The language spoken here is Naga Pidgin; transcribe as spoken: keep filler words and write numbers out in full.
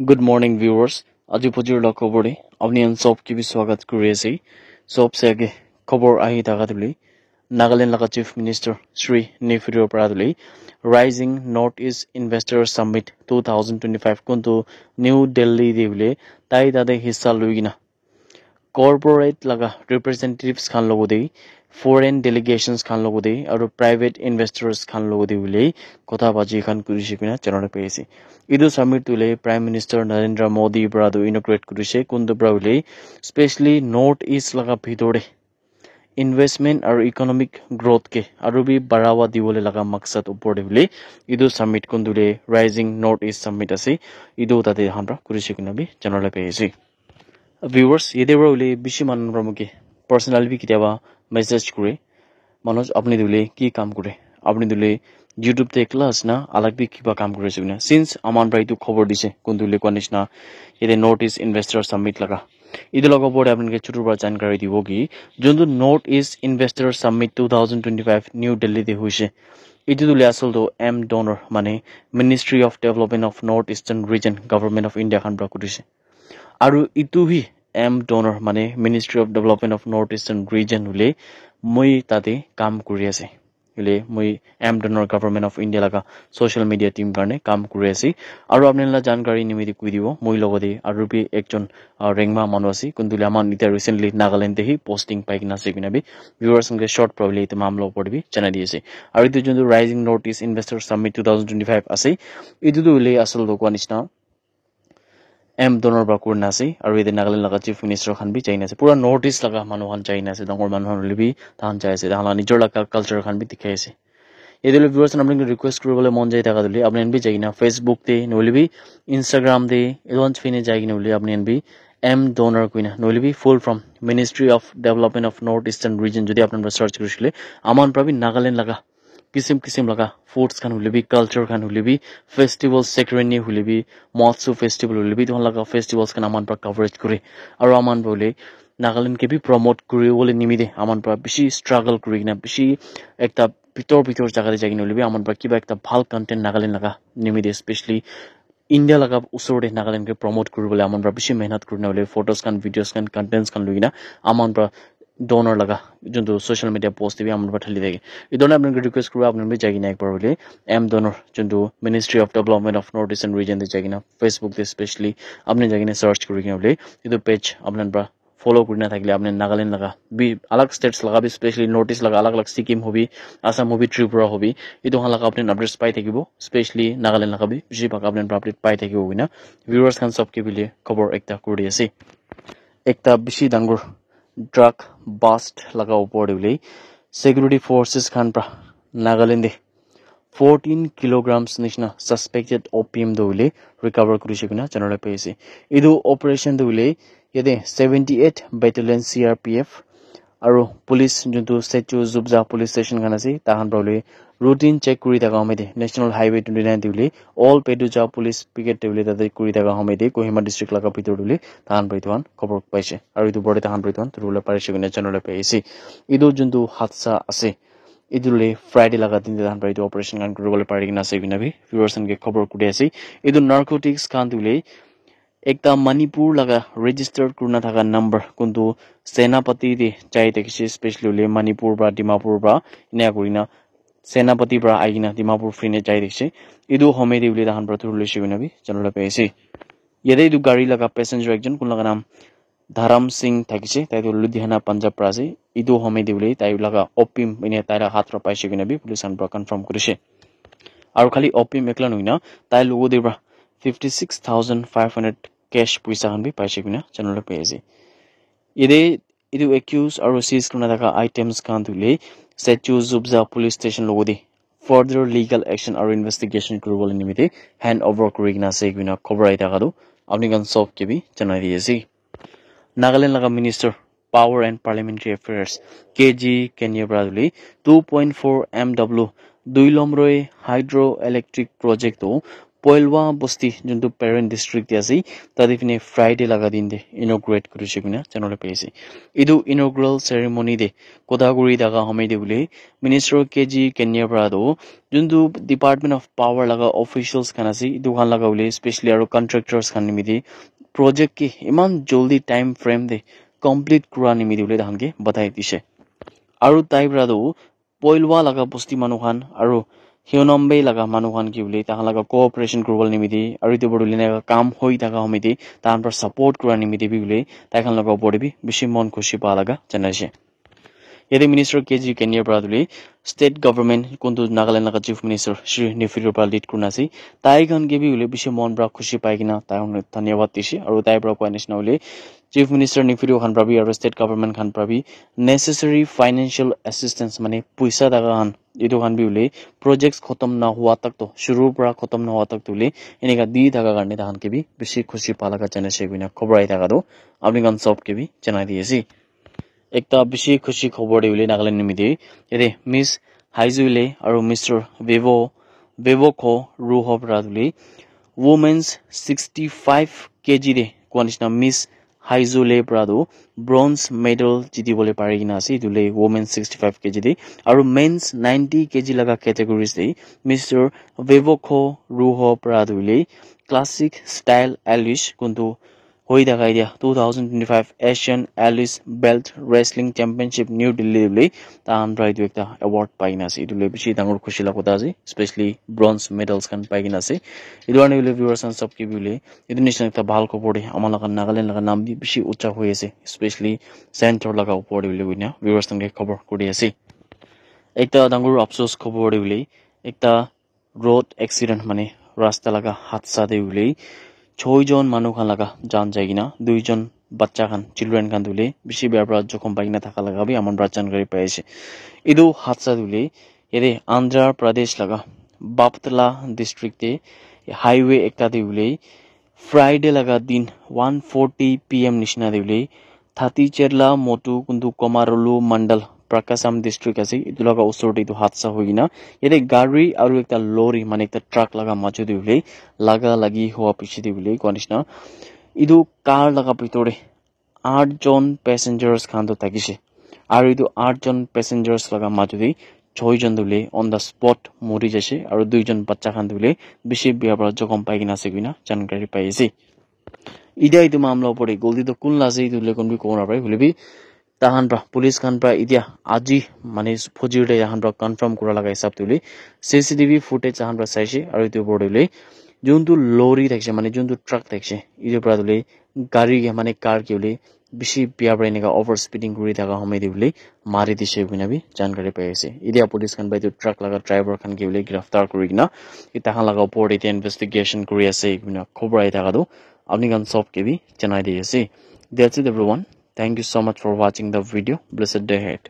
Good morning, viewers. Aji pujur la khobor de apni khan sob ke bi swagat kuri ase. Sob se age khobor ahi thaka tuli Nagaland laga Chief Minister Shri Neiphiu Rio para tuli Rising Northeast Investor Summit two thousand twenty-five kuntu New Delhi de bole tai tate hissa lui kena corporate laga representatives khan logo de, foreign delegations khan logo de, aru private investors khan logo de bole kotha baji khan kurishe kena janai pai ase. Etu summit tu le Prime Minister Narendra Modi para tu inaugurate kurishe, kuntu para bole specially North East laga bhitor de investment aru economic growth ke aru bi barawa dibole laga maksad upor de bole etu summit kuntu le Rising Northeast Summit ase, etu tate hamra kurishe kena bi janai pai ase. Viewers, yate para hoile bishi manu para moke personal bi ketiaba message kure. Manoj, apni tu hoile ki kam kure? Apni tu hoile YouTube te ekla ase na, alag bi kiba kam kuri ase koina? Since aman para etu khobor dise, kuntu hoile koa nishina, yate North East Investor Summit laga. Etu laga opor te apni ke chutu para jankari dibo ki, juntu North East Investor Summit two thousand twenty-five New Delhi te hoise. Etu tu hoile asal tu M donor, mane Ministry of Development of North Eastern Region, Government of India khan para kurise. Aru etu hi M donor mane Ministry of Development of North Eastern Region hoile moi tate kam kuri ase. Hoile moi M donor Government of India laga social media team karne kam kuri ase. Aru apni la jankari nimite koi dibo, moi logote aru bi ekjon, ah, rengma manu ase. Kuntu hoile aman ita recently Nagaland te hi posting pai kena ase koina bi viewers khan ke short probably etu mamla opor te bi janai di ase. Aru etu juntu Rising Northeast Investor Summit two thousand twenty-five ase. Etu tu hoile asal tu koa nishina M donor para kurina ase, aru yate Nagaland laga Chief Minister khan bi jaina ase. Pura North East laga manu khan jaina ase, dangor manu khan hoile bi tahan jai ase, tahan la nijor laga culture khan bi dikhai ase. Yate hoile viewers khan apni khan request kuribole mon jai thaka hoile apni khan bi jaikena Facebook te, nohoile bi Instagram te, etu khan fine jaikena hoile apni khan bi M donor koina, nohoile bi full form Ministry of Development of North Eastern Region jodi apni khan search kurisile, aman para bi Nagaland laga kisim kisim laga foods khan hoile bi, culture khan hoile bi, festival Sekireni hoile bi, Motsu festival hoile bi, etu khan laga festivals khan aman para coverage kure. Aru aman para hoile Nagaland ke bi promote kuri bole nimite aman para bishi struggle kuri kena bishi ekta bitor bitor jaga te jai kena hoile bi aman para kiba ekta bhal content Nagaland laga nimite specially India laga usor te Nagaland ke promote kuri bole aman para bishi mehnat kuri na hoile photos khan, videos khan, contents khan lui kena aman para donor laga juntu social media post te bi aman para thali thake. Etu na apni khan ke request kuri apni khan bi jai kena ekbar hoile M donor juntu Ministry of Development of North Eastern Region te jai kena Facebook te specially apni jai kena search kuri kena hoile etu page apni khan para follow kuri na thakile apni Nagaland laga bi alag states laga bi specially North East laga alag alag Sikkim hobi, Assam hobi, Tripura hobi, etu khan laga apni khan updates pai thakibo, specially Nagaland laga bi bishi bhag apni khan para update pai thakibo koina viewers khan sob ke bole khobor ekta kuri di ase. Ekta bishi dangor drug bust laga opor te bole security forces khan para Nagaland te fourteen kilograms nishina suspected opium tu hoile recover kurishe koina janai pai ase. Etu operation tu hoile yate seventy-eight Battalion C R P F aru police juntu Setchu Zubza police station khan ase, tahan para hoile routine check kuri thaka home te National Highway twenty-nine te hoile all Peduja police picket te hoile tate kuri thaka home te Kohima district laga bitor te hoile tahan para etu khan khobor paise. Aru etu opor te tahan para etu khan thuribole parishe koina janai pai ase. Etu juntu hadsa ase, etu le Friday laga din te tahan para etu operation khan kuribole pari kena ase koina bi viewers khan ke khobor kuri ase. Etu narcotics khan tu hoile ekta Manipur laga registered kurina thaka number kuntu Senapati te jai thakishe, specially hoile Manipur para, Dimapur para, ena kurina Senapati para ahi kena Dimapur fine jai thakishe. Etu home te hoile tahan para thuribole koina bi janai pai ase. Yate etu gari laga passenger ekjon kun laga naam Dharam Singh thakishe, tai tu Ludhiana, Punjab para ase. Etu home te hoile tai laga opium ene tai laga hath para paishe koina bi police khan para confirm kurishe. Aru khali opium ekla nohoi na, tai logot te para fifty six thousand five hundred cash poisa khan bi paishe koina janai pai ase. Yate etu accused aru seize kurina thaka items khan tu hoile Setchu Zubza police station logot te further legal action aru investigation kuribole nimite hand over kuri kena ase koina khobor ahi thaka tu apni khan sob ke bi janai di ase. Nagaland laga Minister Power and Parliamentary Affairs K G Khenye para hoile two point four M W Duilomroi Hydroelectric Project tu Poilwa Bosti, juntu Peren district te ase, tate phine Friday laga din te inaugurate kurishe koina janabole pai ase. Etu inaugural ceremony te kotha kuri thaka homoi te hoile Minister K G Kenya para toh juntu Department of Power laga officials khan ase, etu khan laga hoile specially aro contractors khan nimite project ke eman jaldi time frame te complete kura nimite hoile tahan ke batai dishe. Aru tai para toh Poilwa laga bosti manu khan aru Hionambe laga manu khan ki hoile tahan laga cooperation kuribole nimite aru etu para hoile eneka kam hoi thaka homoi te tahan para support kura nimite bi hoile tai khan laga opor te bi bishi mon khushi pa laga janaishe. Yate Minister K G Kenya para tuli state government kuntu Nagaland laga Chief Minister Shri Neiphiu Rio para lead kurina ase. Tai khan ke bi hoile bishi mon para khushi pai kena tai khan dhanyabad dishe aru tai para koa nishina hoile Chief Minister Neiphiu Rio khan para bi aru state government khan para bi necessary financial assistance mane puisa thaka khan etu khan bi hoile projects khotom na hua tak to shuru para khotom na hua tak to hoile eneka di thaka karne tai khan ke bi bishi khushi pa laga janaishe koina khobor ahi thaka toh apni khan sob ke bi janai di ase. Ekta bishi khushi khobor de hoile Nagaland nimite yate Miss Haizule aru Mister Vevo Vevokho Ruho para hoile women's sixty five K G de koa nishina Miss Haizule para tu bronze medal jiti bole pari kena ase etu le women's sixty five K G de aru men's ninety K G laga categories de Mister Vevokho Ruho para tu hoile classic style Alish kuntu hoi thaka etia two thousand twenty five Asian Alish Belt Wrestling Championship New Delhi te hoile tahan para etu ekta award pai kena ase etu le bishi dangor khushi laga kotha ase, especially bronze medals khan pai kena ase. Etu karne hoile viewers khan sob ke bi hoile etu nishina ekta bhal khobor de ama laga Nagaland laga naam bi bishi ucha hoi ase, especially center laga opor de hoile koina viewers khan ke khobor kuri ase. Ekta dangor afsos khobor de hoile ekta road accident mane rasta laga hadsa te hoile choi jon manu khan laga jan jai kena dui jon bacha khan children khan tu hoile bishi bia para jokhom pai kena thaka laga bi aman para jankari pai ase. Etu hadsa tu hoile yate Andhra Pradesh laga Baptala district te highway ekta te hoile Friday laga din one forty P M nishina te hoile Thati Cherla Motu kuntu Komarolu Mandal Prakasam district ase etu laga usor te etu hadsa hoi kena yate gari aru ekta lorry mane ekta truck laga majo te hoile laga lagi hua piche te hoile koa nishina etu car laga bitor te aath jon passengers khan toh thakishe aru etu aath jon passengers laga majo te choi jon toh hoile on the spot mori jaise aru dui jon bacha khan toh hoile bishi bia para jokhom pai kena ase koina jankari pai ase. Etia etu mamla opor te golti toh kun la ase etu hoile kun bi kobo napare hoile bi tahan para police khan para etia aji mane fojir te tahan para confirm kura laga hisab te hoile C C T V footage tahan para saishe aru etu opor te hoile juntu lorry thakishe mane juntu truck thakishe etu para hoile gari ke mane car ke hoile bishi bia para eneka over speeding kuri thaka homoi te hoile mari dishe koina bi jankari pai ase. Etia police khan para etu truck laga driver khan ke hoile giraftar kuri kena tahan laga opor te etia investigation kuri ase koina khobor ahi thaka toh apni khan sob ke bi janai di ase. That's it everyone. Thank you so much for watching the video. Blessed day ahead.